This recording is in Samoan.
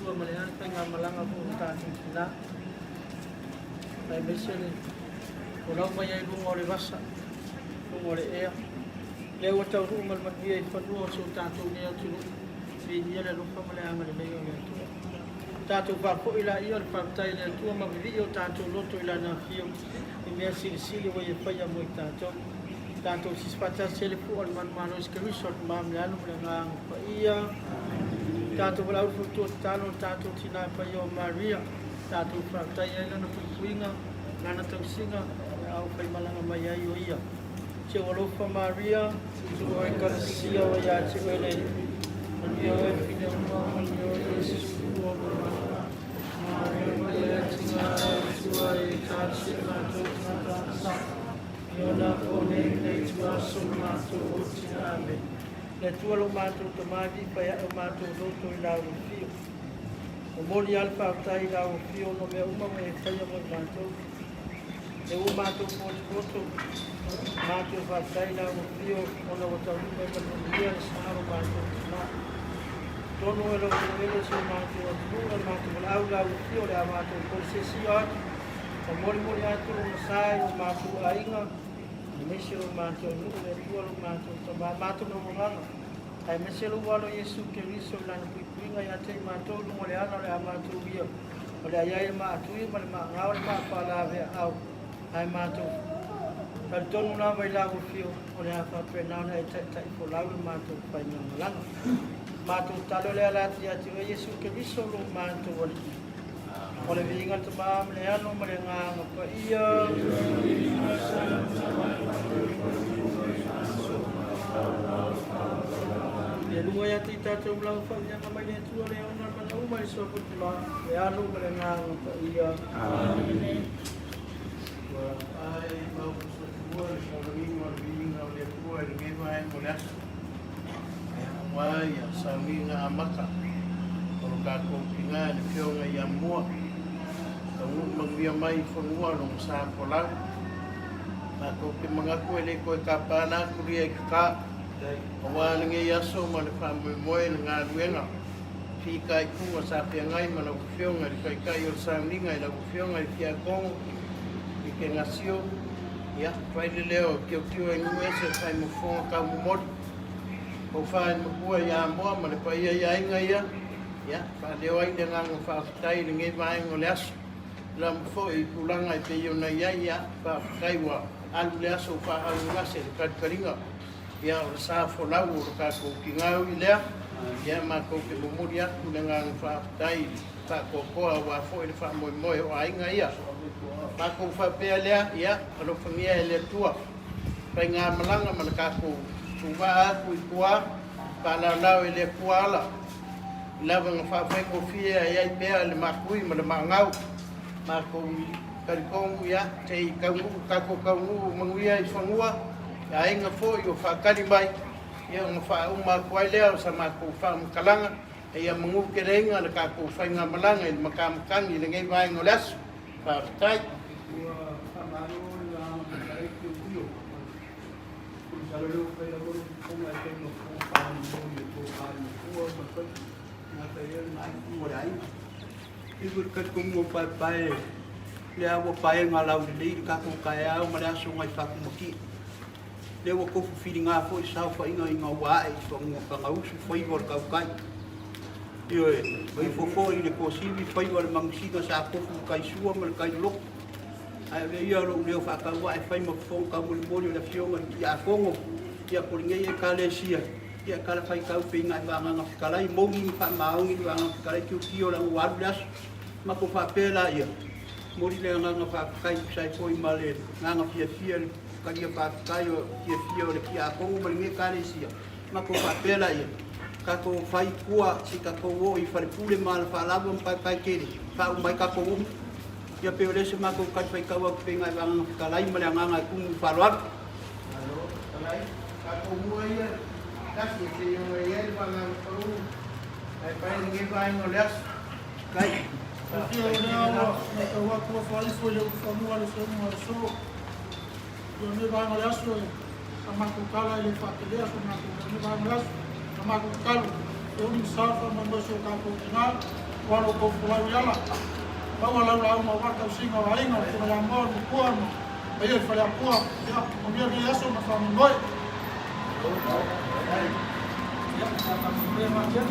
Atua ma le ale faigamalaga foi o tatou tina, aemaise le folau mai ai i luga o le vasa, luga o le ea, lea ua taunuu ma le manuia i fanua o si o tatou nei atunuu. Viia le alofa ma le agalelei o le Atua. Tatou faafoi laia o le faafetai i le Atua ma vivii o tatou loto i Lana Afio i mea silisili ua Ia faia mo i tatou. Tatou sisi faatasi ai le fua o le manumalo Iesu Keriso, le Tama ma le Alo ma le Agaga Paia. Tatou valaau le fautua tatalo o le tatou Tina Paia o Maria, tatou faafetai ai Lana puipuiga, Lana tausiga, a o faimalaga mai ai o Ia. Si ou alofa Maria, o Ekalesia ua ia te oe le Alii. Manuia oe fine uma, manuia oe Iesu fua o lou Maria Paia e tina e Atua e talosia matou tagata sa. I ona po nei nei tua aso ma matou otina. Amene. Le Atua lo matou Tama e viipai ae o matou loto i lau afio. Momoli lava le faafetai i lau afio ona o mea uma ua e faia mo i matou. Lea ua matou potopoto, matou faafetai i lau afio ona ua taunuu mai ma le manuia le sa o lo matou tina. Tonu e lou eleele si o matou atunuu e matou valaau i lau afio o le a matou polisesio atu, ma molimoli atu lona sa i lo matou aiga, aemaise lo matou nuu, le Atua lo matou Tama, matou mauagaga, aemaise lou Alo Iesu Keriso i lana puipuiga ia te i matou i luga o le ala o le a matou uia. O le a i ai le maatui ma le maagao le maafalaveaau, ae matou talitonu lava i lau afio, o le a faapena ona e taitai folau le matou faigamalaga. Matou tatalo le ala atu ia te oe Iesu Keriso lo matou Alii. O le viiga le Tama ma le Alo ma le Agaga Paia. Le lua ia te i tatou lau faauiaga mai le Atua le ona le mana uma i le suafa o le Tama, le Alo ma le Agaga Paia. Amene. Ua ai mau tua le sauniga o le viiga o le Atua i lenei vaega o le aso. Ia, aua ia sauniga amata o lo tatou tina i le Afioga ia Mua, taunuu manuia mai i fanua lona sa folau. Matou te manatu e le toe tapa atu lia i kaka, aua lenei aso ma le faamoemoe le galuega fitaituga sa feagai ma lau Afioga i le Taitai o le sauniga i lau Afioga i le Tiakono i Kenasio. Ia, fai le leo e tiotio ai nuu ese fai ma fofoga taumomoli. Tofa i le Matua ia Amoa ma le paia i aiga ia, ia, faaleo ai le agaga faafetai i lenei vaega o le aso. Lama foi i tulaga e pei ona i ai, ia, faafetai ua alu le aso faaaaogagase i le talikaliga, ia, o le sa folau o le tatou tina ui lea, ia, matou te momoli atu le agaga faafetai i le faatoatoa aua foi le faamoemoe o aiga ia. Matou faapea lea, ia, alofagia e le Atua faigamalaga ma le tatou tuuvaa atu i tua, faalaolao e le Atua ala i lava na faafaigofie ai ai pea le maatui ma le maagau. Matou talitonu, ia, se i taunuu tatou taunuu manuia i fanua, i aiga foi o faatali mai, ia ona faauma atu ai lea o sa matou faamatalaga, ia manu teleina le tatou faigamalaga i le matamatagi i lenei vaega o le aso. Faafetai. Ua faamalo le Agaga Paia Masalo lea ua fai lava lou fofoga e fai ma fofoga faamolimoli e tofa i le matua ma le faiva. Gata ia lena itu o le aiga. E pei foi le talitonuga o paepae lea ua paega laulelei le tatou taeao ma le aso nai Fatumatie. Lea ua tofu filiga foi le saofaiga ina ua ae i fanua Fagausu faiva o le tautai. Ioe, o ifo foi i le Tuasivi faiva o le manusina sa tofu i le taisua ma le tailoloto. Ae avea ia lou leo faatauae e fai ma fofoga taumolimoli o le Afioga i le Tiakono, ia po o lenei Ekalesia, ia e talafaitau pei na i Vagaga Fetalai, moni ma faamaoni le Vagaga Fetalai tiotio leaga ua alu le aso. Matou faapea laia, momoli le agaga faafetai e tusa ai foi ma le agaga fiafia i le talia faafetai o fiafia o le Tiakono ma lenei Ekalesia. Matou faapea laia, tatou fai tua se i tatou oo i Falepule ma Alafaalava ma Paepaetele, faauma ai tatou upu. Ia pei o lea se matou tali faitau atu pei na e Vagaga Fetalai ma le agaga e tumu i le faaaloalo. Malo fetalai, tatou mua ia tasi e pei ona i ai le Vagaga Palu paepae i lenei vaega o le aso. Kai. Fiafia o lea ua matau atu ua faaifo i le ulufanua le feauga o le aso. I lenei vaega o le aso e sa matou tala e le faatelea so matou leo. I lenei vaega o le aso, sa matou tatalo, e uli ma sa le faamoemoe o si o tatou tina. Aua lo outou folau i ala, maua lau lauga aua le tausiga o aiga, le Afioga ia Moa, le Tupua ma le paia i le Faleatua. Ia, manuia lenei aso ma le faamoemoe. Ia, o le a tatou faia Martin.